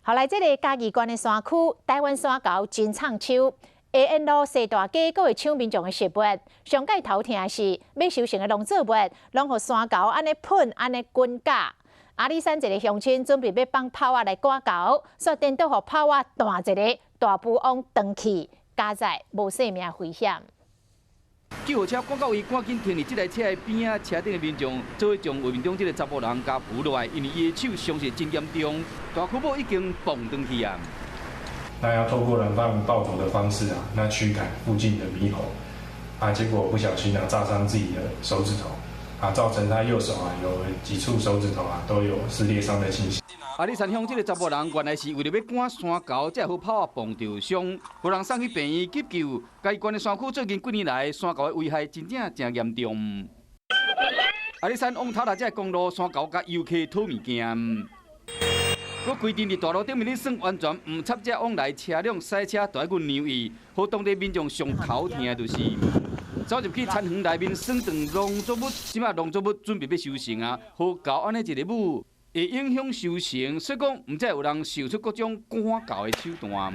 後來這个嘉義縣的山區，台灣山猴真藏手，下沿路西大街閣會搶民眾的食物。上蓋頭疼的是，欲收成的農作物，攏予山猴按呢噴，按呢滾咬。阿里山一個鄉親準備欲放炮仔來趕猴，煞顛倒予炮仔彈一个大富翁斷去，佳哉無性命危險。救護車趕到位，趕緊停佇這台車的邊仔，車頂的民眾做伙將畫面中這个查埔人共扶落來，因為伊的手傷勢真嚴重，大箍某已經蹦斷去啊。那要透過燃放爆竹的方式啊，那驅趕附近的獼猴，啊，結果不小心啊，炸傷自己的手指頭，啊，造成他右手啊有幾處手指頭啊都有撕裂傷的情形。阿里山鄉這个查埔人原來是為著欲趕山猴，才予炮仔碰著傷，予人送去病院急救。嘉義縣的山區最近幾年來，山猴的危害真正誠嚴重。阿里山往頭力這个公路，山猴共遊客討物件。閣規定佇大路頂面咧耍，完全毋插這往來車輛賽車，都愛阮讓伊，予當地民眾上頭疼的就是，走入去田園內面耍斷農作物，這擺農作物準備欲收成啊，予猴按呢一个舞，會影響收成，所以講毋才有人想出各種趕猴的手段。